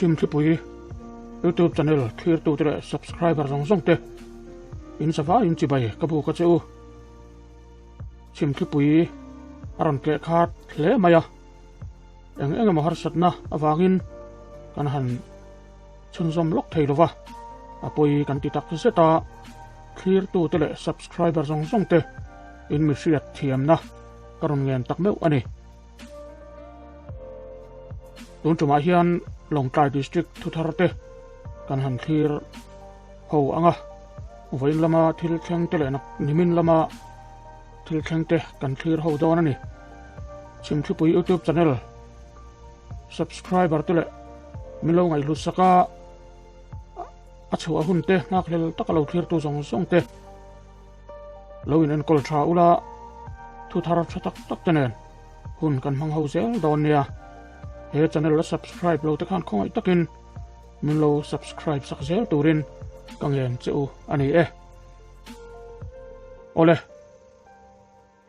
Chhimthlipui YouTube channel thlirtute leh subscriber zawng zawng te in zavaiin chibai ka buk a che u. Chhimthlipui a rawn tleh khat hle mai a, eng eng emaw harsatna avangin kan han chhunzawm lawk thei lova, a pawi kan ti tak zet a, thlirtute leh subscriber zawng zawng te in mi hriat thiamna ka rawn ngen tak meuh a ni. Tun tumah hian Lawngtlai District thuthar te kan han thlir ho ang a, vawiin lama thil thleng te leh nimin lama thil thleng te kan thlir ho dawn a ni. Chhimthlipui YouTube channel subscriber te leh min lo ngaihhlut sak a, a chhuah hun te nghakhlel taka lo thlirtu zawng zawng te lo in enkawl tha ula thu thar tha tak tak te nen hun kan hmang ho zel dawn nia. He channel la subscribe lo te khan khawngaih takin min lo subscribe sak zel turin ka ngen che u a ni e. Awle.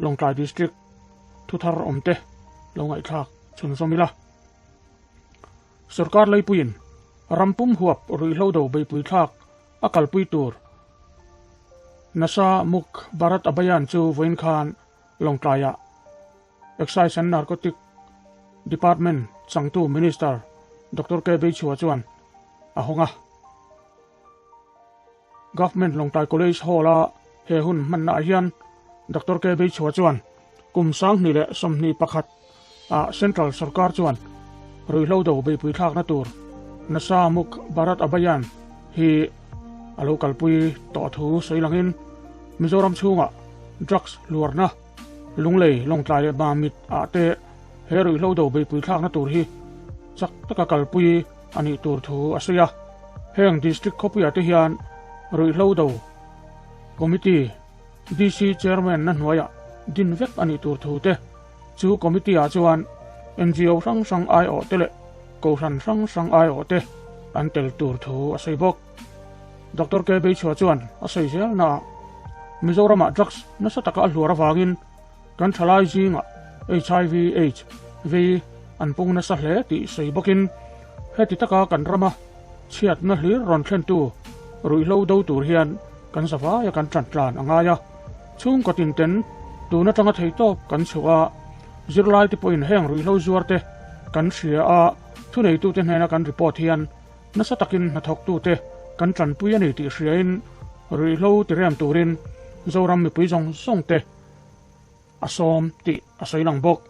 Lawngtlai District thuthar awmte lo ngaihthlak chhunzawm ila. Sorkar leipuiin ram pum huap ruihhlo do beipui thlak a kalpui tur Nasha Muk Bharat Abhiyan chu vawiin khan Lawngtlaiah Excise and Narcotic Department changtu Minister Doctor K Beichhua chuan a hawng a. Government Lawngtlai College Hall-a he hun hmannaah hian Doctor K Beichhua chuan kum 2021 ah Central sorkar chuan ruihhlo do beipui thlakna tur Nasha Muk Bharat Abhiyan hi a lo kalpui tawh thu sawi langin Mizoram chhungah drugs hluarna Lunglei, Lawngtlai leh Mamit ah te he ruihhlo do beipui thlakna tur hi chak taka kalpui a nih tur thu a sawi a. Heng District khawpuiah te hian ruihhlo do Committee, DC Chairman na hnuaiah din vek a nih tur thu te chu Committee ah chuan NGO hrang hrang aiawh te leh Kohhran hrang hrang aiawh te an tel tur thu a sawi bawk. Doctor K Beichhua chuan a sawi zel naah Mizoramah drugs nasa taka a hluar avangin kan thalai zingah HIV AIDS vei an pung nasa hle tih sawi bawkin heti taka kan rama chhiatna hlir rawn thlentu ruihhlo do tur hian kan zavaia kan tan tlan a ngai a, chhungkaw tinten tun atanga theitawp kan chhuah a, zirlaite pawhin heng ruihhlo zuarte kan hria a, thuneitute hnena kan report hian Nasa takin hnathawktute kan tanpui a ni tih hriain ruihhlo tirem turin Zoram mipui zawng zawngte a sawm tih a sawi lang bawk.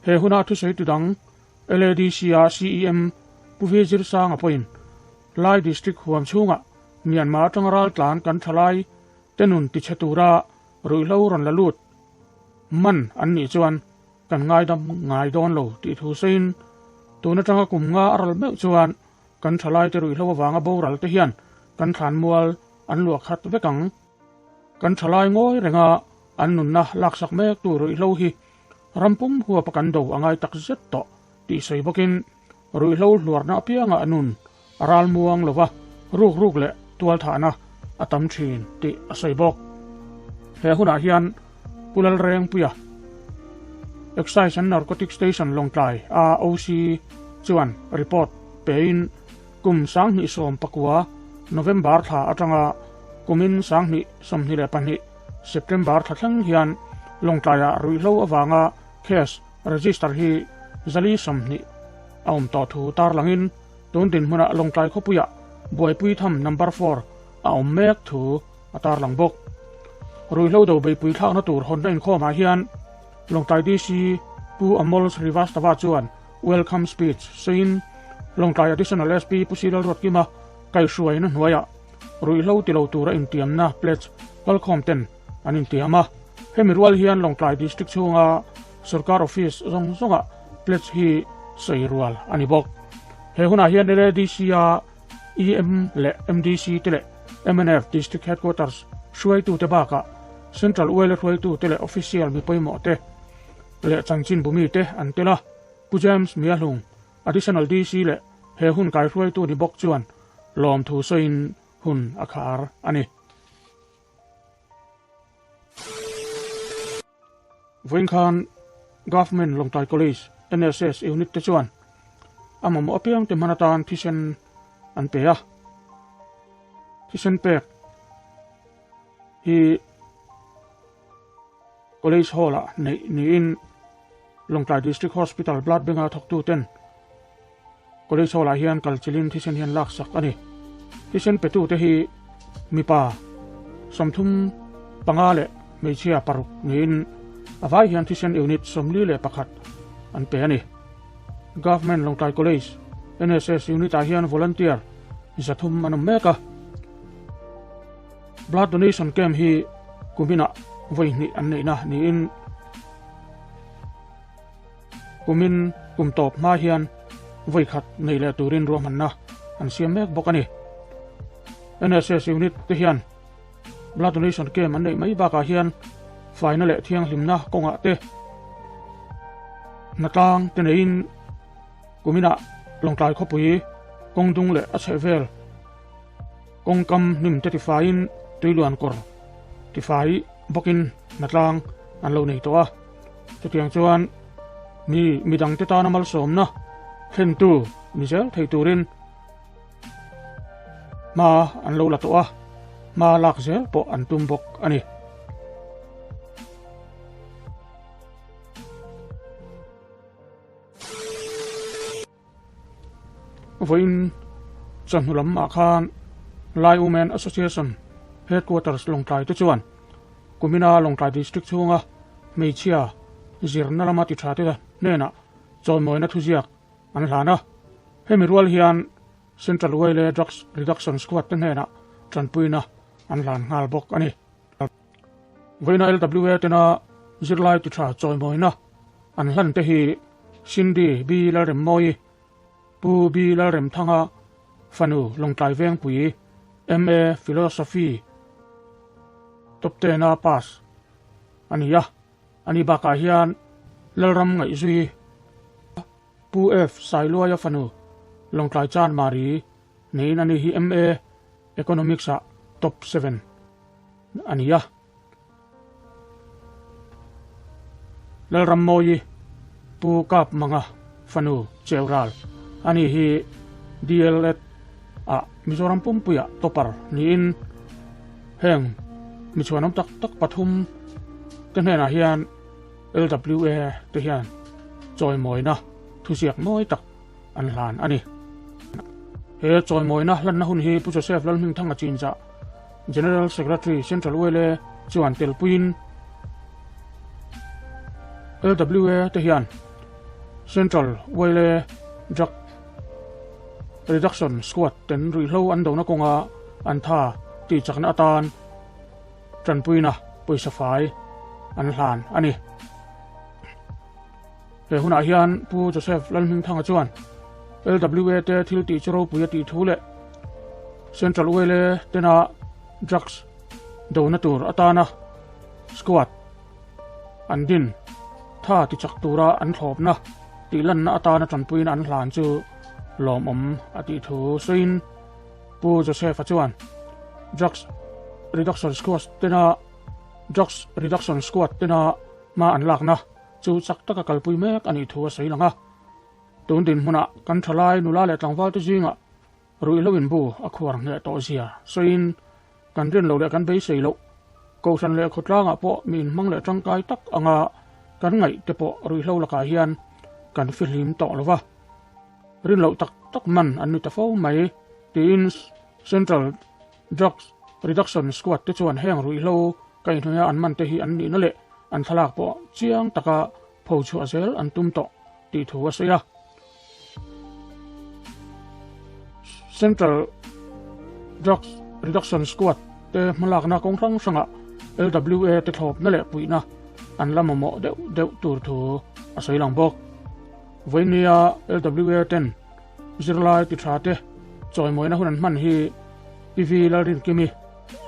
He huna thusawi tu dang LADC-a CEM Pu Vi Zirsanga pawhin Lai District huam chhungah Myanmar atanga raltlan kan thalai te nun tichhe tura ruihhlo rawn la lut man an nih chuan Kan ngaidam ngai dawn lo tih thu sawiin tun atanga kum nga a ral meuh chuan kan thalaite ruihhlo avanga boral te hian kan thlanmual an luah khat vek ang. Kan thalai ngawi renga an nunna laksak mek tu ruihhlo hi ram pum huapa kan do a ngai tak zet tawh tih sawi bawkin ruihhlo hluarna apiangah a nun a ral muang lova ruk ruk leh tualthahna a tam thin tih a sawi bawk. He hunah hian Pu Lalrengpuia, Excise and Narcotic Station Lawngtlai AOC chuan report pein kum 2019 November thla atanga kumin 2022 September thla thleng hian Lawngtlaiah ruihhlo avanga case register hi 420 a awm tawh thu tarlangin tun dinhmunah Lawngtlai khawpuiah buaipui tham number four a awm mek thu a tarlang bawk. Ruihhlo do beipui thlakna tur hawnna inkhawmah hian Lawngtlai DC Pu Amol Srivastava chuan welcome speech sawiin Lawngtlai Additional SP Pu Silal Ruatkima kaihhruaina hnuaiah ruihhlo ti lo tura intiamna pledge kalkhawm ten an intiam a. Hemi rual hian Lawngtlai District chhunga Sorkar office zawng zawngah pledge hi sawi rual a ni bawk. He hunah hian LADC-a EM leh MDC te leh mnf District Headquarters hruaitute bakah Central ULA hruaitute leh official mi pawimawh te leh chanchinbu mite an tel a. Pu James Miahlung, Additional DC leh he hun kaihruaitu ni bawk chuan lawmthu sawiin hun a khar a ni. Vawiin khan Government Lawngtlai College NSS Unit te chuan A mamawh apiang te hman atan thisen an pe a. Thisen pek hi College Hall ah neih niin Lawngtlai District Hospital Blood Bank a thawktu ten College Hall ah hian kal chilhin thisen hian laksak a ni. Thisen petu te hi mipa 35 leh hmeichhia paruk niin a vai hian thisen unit 41 an pe a ni. Government Lawngtlai College NSS Unit ah hian volunteer 300 an awm mek a. Blood donation camp hi kuminah vawi hnih an neihna niin kumin kum tawp hma hian vawi khat nei leh turin ruahmanna an siam mek bawk a ni. NSS unit te hian blood donation camp an neih mai bakah hian faina leh thianghlimna kawngah te hnatlang te neiin kuminah Lawngtlai khawpui kawngdung leh a chhehvel Kawngkam hnim te tifaiin tuiluan kawr tifai bawkin hnatlang an lo nei tawh a. Chutiang chuan mi midangte tana malsawmna thlentu ni zel thei turin hma an lo la tawh a, hma lak zel pawh an tum bawk a ni. Vawiin chawhnu lam ah khan Lai Women Association Headquarters Lawngtlai te chuan kumina Lawngtlai District chhunga hmeichhia zirna lama ti tha te hnenah chawimawina thuziak an hlan a. Hemi rual hian Central Whale Drugs Reduction Squad te hnenah tanpuina an hlan nghal bawk a ni. Vawiina LWA tena zirlai ti tha chawimawina an hlan te hi Cindy B Lalremmawi, Pu B Lalremthanga fanu Lawngtlai Vengpui, MA Philosophy top ten a pass a ni a, ani bakah hian Lalram Ngaihzui, Pu F Sailuaia fanu Lawngtlai Chanmari neiin ani hi MA Economics ah top 7 a ni a. Lalrammawi Pu Kap Manga fanu Cheural ani hi DLEd ah Mizoram pumpuiah topper niin heng michhuanawm tak tak pathum te hnenah hian LWA te hian chawimawina thuziak mawi tak an hlan a ni. He chawimawina hlanna hun hi Pu Joseph Lalhmingthanga Chinzah General Secretary Central YLA chuan telpuiin LWA te hian Central YLA Drug Reduction Squad ten ruihhlo an dona kawnga an tha tihchakna atan tanpuina pawisa fai an hlan a ni. He hunah hian Pu Joseph Lalhmingthanga chuan LWA te thil tih chu ropui a tih thu leh Central YLA tena drugs dona tur atana squad an din tha tichak tura an thlawpna tih lanna atana tanpuina an hlan chu lawmawm a tih thu sawiin Pu Joseph-a chuan drugs reduction squad tena drugs reduction squad tena hma an lakna Chu chak taka kalpui mek a nih thu a sawi lang a. Tun dinhmunah kan thalai nula leh tlangvalte zingah ruihhlo inbu a khuar ngheh tawh zia sawiin kan rin loh leh kan beisei loh Kohhran leh khawtlangah pawh mi inhmang leh tangkai tak anga kan ngaih te pawh ruihhlo lakah hian kan fihlim tawh lo va, rin loh tak tak man an ni ta fo mai tiin Central Drugs Reduction Squad te chuan heng ruihhlo Kaihnuaia an man te hi an nihna leh an thlalak pawh chiang taka pho chhuah zel an tum tawh tih thu a sawi a. Central Drugs Reduction Squad te hmalakna kawng hrang hrangah LWA te thlawpna leh puihna an la mamawh deuh deuh tur thu a sawi lang bawk. Vawinia LWA ten zirlai ti tha te chawimawina hun an hman hi Pi V Lalrinkimi,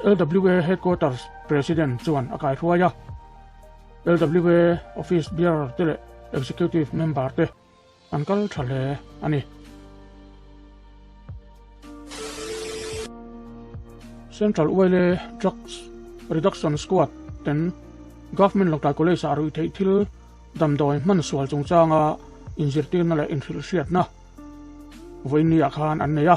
LWA Headquarters President chuan a kaihruai a. LWA Office Bearer te leh Executive Member te an kal tha hle a ni. Central YLA Drugs Reduction Squad ten Government Lawngtlai College ah ruihtheih thil damdawi hman sual chungchanga inzirtirna leh inhrilhhriatna. Vawiinniah khan an nei a.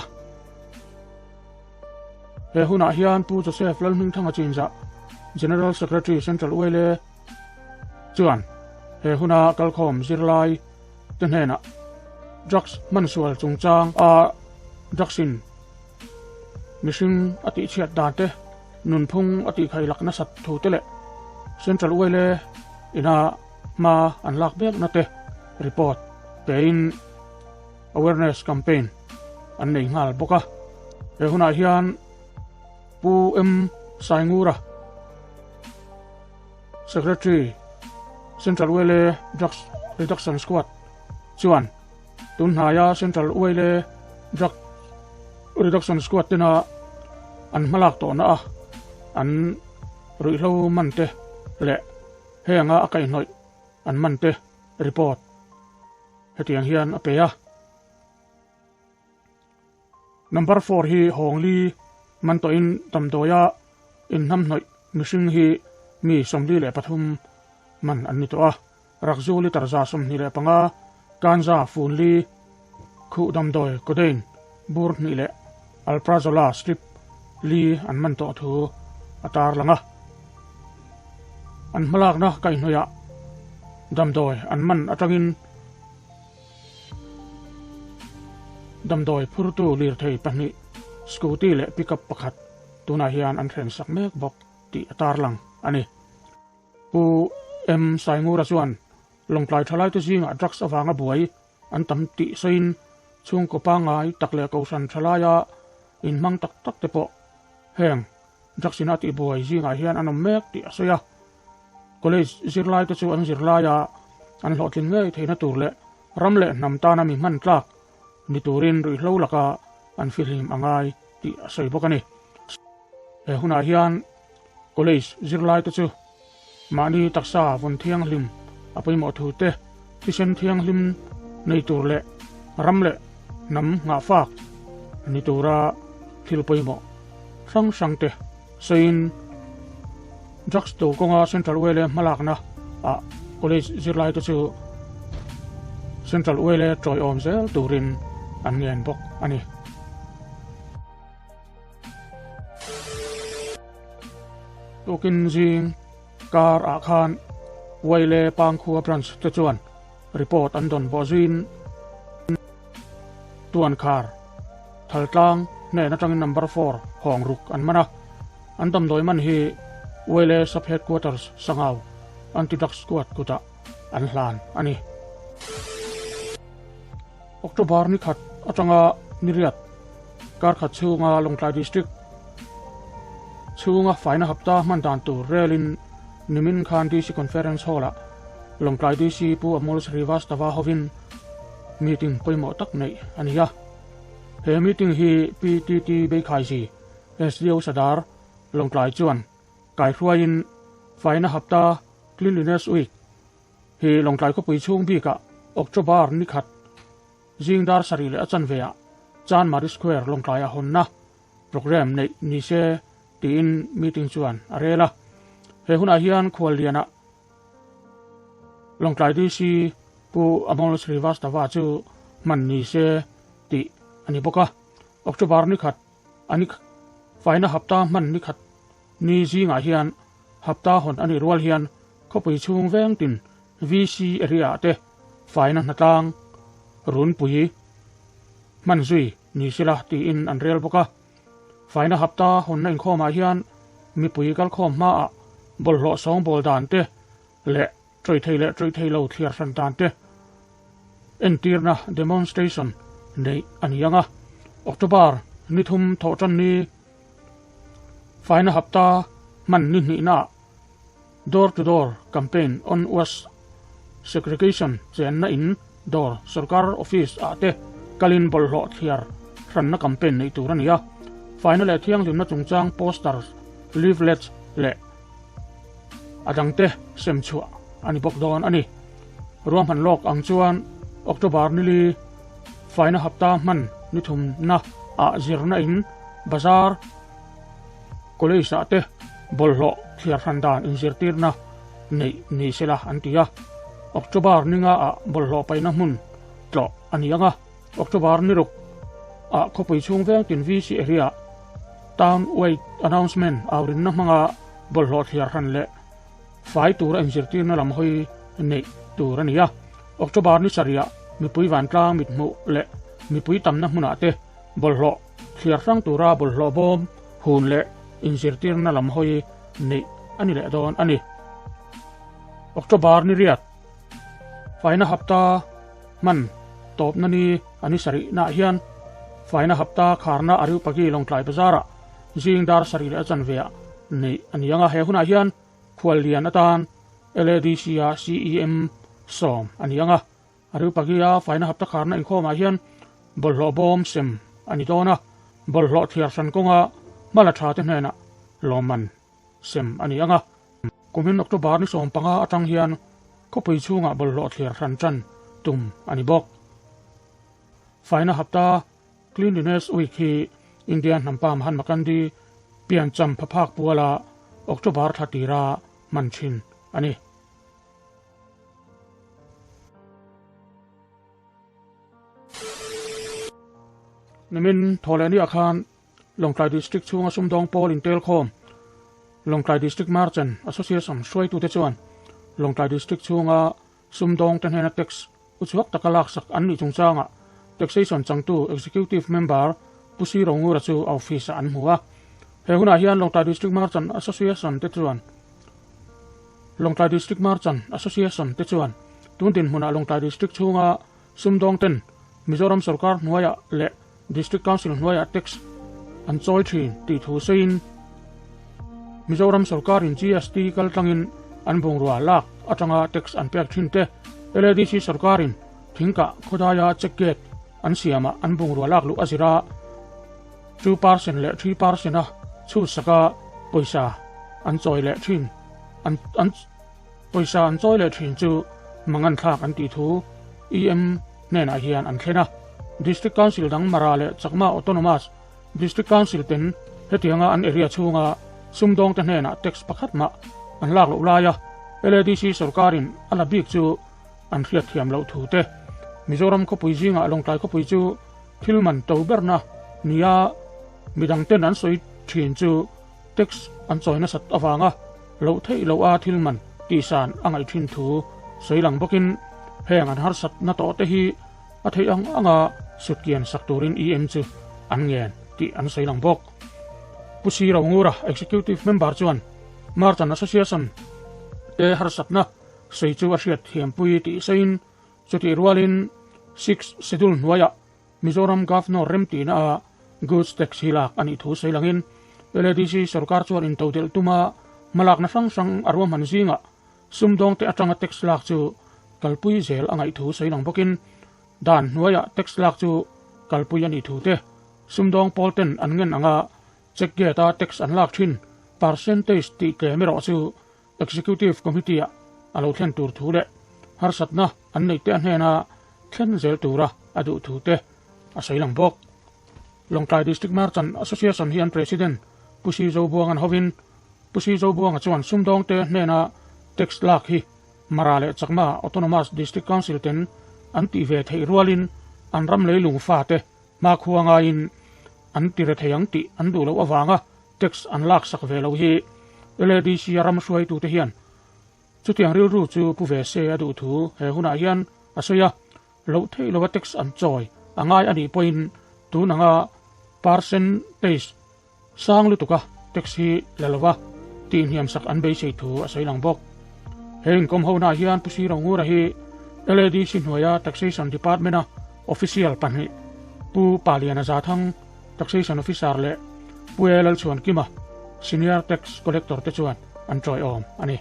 He hunah hian Pu Joseph Lalhmingthanga Chinzah, General Secretary Central YLA chuan he huna kalkhawm zirlai te hnenah drugs hmansual chungchang a drugs in mihring a tihchhiat dan te, nunphung a tihkhailak nasat thu te leh Central YLA ina hma an lak bekna te report pein Awareness campaign an nei nghal bawk a. He hunah hian Pu M Saingura, Secretary, Central YLA Drugs Reduction Squad chuan tun hnaia Central YLA Drug Reduction Squad tena an hmalak tawhna a an ruihhlo man te leh henga a kaihhnawih an man te report Hetiang hian a pe a. Number four hi Hawngli man tawhin damdawia inhnamhnawih mihring hi mi 43 man an ni tawh a. Rakzu litre 25, Kanza funli, khuh damdawi codeine bur hnih leh Alprazola strip li an man tawh thu a tarlang a. An hmalakna kaihhnawihah damdawi an man atangin damdawi phurtu lirthei pahnih, scooty leh pickup pakhat tunah hian an thlensak mek bawk tih a tarlang a ni. Pu M Saingura chuan Lawngtlai thalaite zingah drugs avanga buai an tam tih sawiin chhungkaw pangngai tak leh kohhran thalaia inhmang tak tak te pawh heng drugs ina tihbuai zingah hian an awm mek tih a sawi a. College zirlai te chu an zirlaia an hlawhtlin ngei theihna tur leh ram leh hnam tana mi hman tlak ni turin ruihhlo laka an fihlim a ngai tih a sawi bawk a ni. He hunah hian college zirlai te chu Mahni taksa vawn thianghlim a pawimawh thu te, thisen thianghlim nei tur leh ram leh hnam nghahfak ni tura thil pawimawh hrang hrang te sawiin drugs do kawnga Central YLA hmalakna ah college zirlai te chu Central YLA tawiawm zel turin an ngen bawk a ni. Tukin zing kar ah khan Waile Pangkhua branch te chuan report an dawn bawh zuiin Tuankhar Thaltlang hnen atangin number four hawng ruk an man a, an damdawi man hi Waile Sub Headquarters Sangau Anti-Drug Squad kutah an hlan a ni. October ni khat atanga ni riat kar khat chhunga Lawngtlai District chhunga faina hapta hman dan tur relin nimin khan DC Conference Hall-ah Lawngtlai DC Pu Amol Srivastava hovin meeting pawimawh tak neih a ni a. He meeting hi PTT Beikhaiji SDO Sadar Lawngtlai chuan kaihruaiin faina hapta Cleanliness Week Hi Lawngtlai khawpui chhung bikah October ni khat zing dar sarih leh a chanveah Chanmari Square Lawngtlai a hawnna programme neih ni se tiin meeting chuan a rel a. He hunah hian khuallianah Lawngtlai DC Pu Amol Srivastava chu hman ni se tih a ni bawk a. October ni khat a ni faina hapta hman ni khat ni zingah hian hapta hawn a nih rual hian Khawpui chhung veng tin VC area ah te faina hnatlang runpui hman zui ni sela tiin an rel bawk a. Faina hapta hawnna inkhawmah hian mipui kalkhawm hmaah bawlhhlawh sawngbawl dan te leh ṭawih thei leh ṭawih thei lo thliar hran dan te entirna demonstration neih a ni ang a. October ni thum thawh ṭan ni faina hapta hman ni hnihnaah Door to door campaign on waste segregation chenna in dawr sorkar office ah te kalin bawlhhlawh thliar hranna campaign neih tur a ni a. Faina leh thianghlimna chungchang posters, leaflets leh a dangte sem chhuah a ni bawk dawn a ni. Ruahman lawk ang chuan October nili faina hapta hman ni thumna ah zirna in bazar, College ah te bawlhhlawh thliar hran dan inzirtirna neih ni sela an ti a. October ni nga ah bawlhhlawh paihna hmun tlawh a ni ang a. October ni ruk ah khawpui chhung veng tin VC area town wide announcement aurinna hmanga bawlhhlawh thliar hran leh fai tura inzirtirna lam hawi neih tur a ni a. October ni sarihah mipui vantlang mithmuh leh mipui tamna hmunah te bawlhhlawh thliar hrang tura bawlhhlawh bawm hun leh inzirtirna lam hawi neih a ni leh dawn a ni. October ni riat faina hapta hman tawpna ni a ni sarihnaah hian faina hapta kharna Areopagi Lawngtlai Bazarah zing dar sarih leh a chanveah neih a ni ang a, he hunah hian khuallian atan LADC-a CEM sawm a ni ang a. Areopagi-a faina hapta kharna inkhawmah hian bawlhhlawh bawm sem a ni dawn a, bawlhhlawh thliar hran kawnga hmala thate hnenah lawmman sem a ni ang a. Kumin October ni 15 atang hian khawpui chhungah bawlhhlawh thliar hran tan tum a ni bawk. Faina hapta Cleanliness Week hi India hnampa Mahatma Gandhi piancham phaphak puala October thla tira hman thin a ni. Nimin Thawhlehniah khan Lawngtlai District chhunga sumdawng pawl intelkhawm Lawngtlai District Merchant Association hruaitute chuan Lawngtlai District chhunga sumdawngte hnena tax uchuak taka laksak an nih chungchangah Taxation changtu Executive Member Pu Si Rongura chu a office-ah an hmu a. He hunah hian Lawngtlai District Merchant Association te chuan Lawngtlai District Merchant Association te chuan tun dinhmunah Lawngtlai District chhunga sumdawngten Mizoram sorkar hnuaiah leh District Council hnuaiah tax an chawi thin tih thu sawiin Mizoram sorkarin GST kaltlangin an bungrua lak atanga tax an pek thin te, LADC sorkarin thingkah khawdaia check gate an siamah an bungrua lak luh a zir a, 2% leh 3% a chhut saka pawisa an chawi leh thin an an pawisa an chawi leh thin chu mangan thlak an tih thu EM hnenah hian an thlen a. District Council dang Mara leh Chakma Autonomous District Council ten hetianga an area chhunga sumdawngte hnenah tax pakhat mah an lak loh laia LADC sorkarin a la bik chu an hriat thiam loh thu te, Mizoram khawpui zingah Lawngtlai khawpui chu thil man to berna nia midang ten an sawi thin chu tax an chawi nasat avanga loh theih loh a thil man tihsan a ngaih thin thu sawi lang bawkin heng an harsatna tawh te hi a theih ang anga sutkian sak turin EM chu an ngen tih an sawi lang bawk. Pu Si Rongura, Executive Member chuan Merchant Association te harsatna sawi chu a hriat thiampui tih sawiin chutih rualin Sixth Schedule hnuaiah Mizoram Governor remtihna a Goods Tax hi lak a nih thu sawi langin LADC sorkar chuan intodelh tuma hmalakna hrang hrang a ruahman zingah sumdawngte atanga tax lak chu kalpui zel a ngaih thu sawi lang bawkin dan hnuaiah tax lak chu kalpui a nih thu te sumdawng pawl ten an ngen anga check gate a tax an lak thin percentage tih tlem erawh chu Executive Committee-ah a lo thlen tur thu leh harsatna an neih te a hnena thlen zel tura a duh thu te a sawi lang bawk. Lawngtlai District Merchant Association hi an President Pu Si Zobuang an hovin Pu Si Zobuanga chuan sumdawngte hnena tax lak hi Mara leh Chakma Autonomous District Council ten an tih ve theih rualin an ram leilung fate hmakhua ngaiin an ti re thei ang tih an duh loh avanga Tax an laksak ve lo hi LADC a ram hruaitute hian chutiang rilru chu pu ve se a duh thu he hunah hian a sawi a, loh theih lova tax an chawi a ngai a nih pawhin tun anga percentage sang lutuka tax hi la lova tihhniamsak an beisei thu a sawi lang bawk. He inkawm honaah hian Pu Siro Ngura hi LADC hnuaia Taxation Department-a official pahnih Pu Paliana Zathang, Taxation Officer leh Pu E Lalchhuankima, Senior Tax Collector te chuan an tawiawm a ni.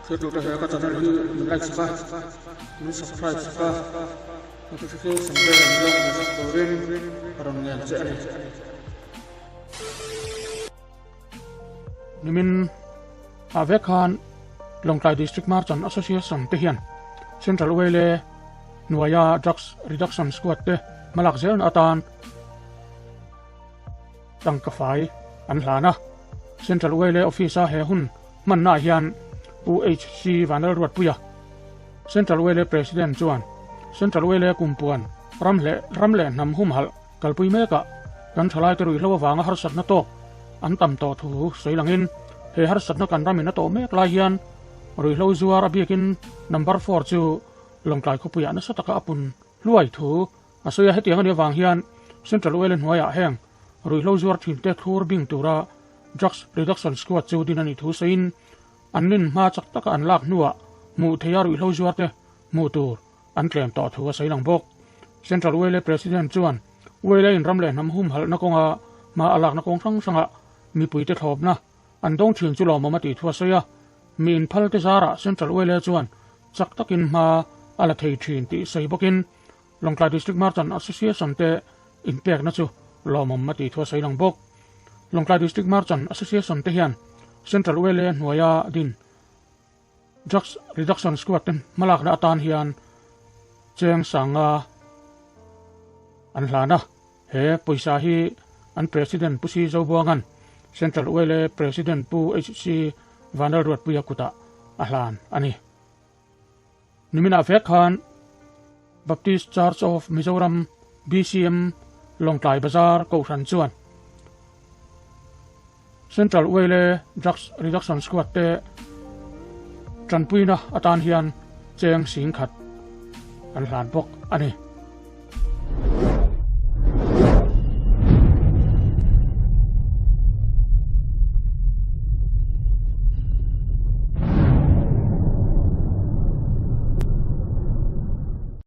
Hriattu te he ka channel hi min like sak a, min subscribe sak a, notification bell min lo hmu sak turin ka rawn ngen che a ni. Nimin ah vek khan Lawngtlai District Merchant Association te hian Central Wele hnuaia Drugs Reduction Squad te hmalak zelna atan tangka fai an hlan a. Central Wele Office-a he hun hmannaah hian Pu HC Vanlalruatpuia, Central Wele President chuan Central Wele kumpuan. Ram leh ram leh hnam humhalh kalpui mekah kan thalaite ruihhlo avanga harsatna tawk an tam tawh thu sawi langin he harsatna kan ramin a tawh mek lai hian ruihhlo zuar a biakin number four chu Lawngtlai khawpuiah nasa taka a pun hluai thu a sawi a. Hetiang a nih avang hian Central Oil hnuaiah heng ruihhlo zuar thinte thlur bing tura Drugs Reduction Squad chu din a nih thu sawiin an nin hma chak taka an lak hnuah hmuh theiha ruihhlo zuarte hmuh tur an tlem tawh thu a sawi lang bawk. Central YLA President chuan YLA in ram leh hnam humhalhna kawnga hma a lakna kawng hrang hrangah mipuite thlawpna an dawng thin chu lawmawm a tih thu a sawi a. Mi inphalte zarah Central YLA chuan chak takin hma a la thei thin tih sawi bawkin Lawngtlai District Merchant Association te inpekna chu lawmawm a tih thu a sawi lang bawk. Lawngtlai District Merchant Association te hian Central YLA hnuaia din Drugs Reduction Squad te hmalakna atan hian cheng sanga an hlan a, he pawisa hi an President Pu Si Zobuanga'n Central YLA President Pu HC Vanlalruatpuia kutah a hlan a ni. Niminah vek khan Baptist Church of Mizoram, BCM, Lawngtlai Bazar Kohhran chuan Central YLA Drugs Reduction Squad te tanpuina atan hian cheng sing khat an hlan bawk a ni.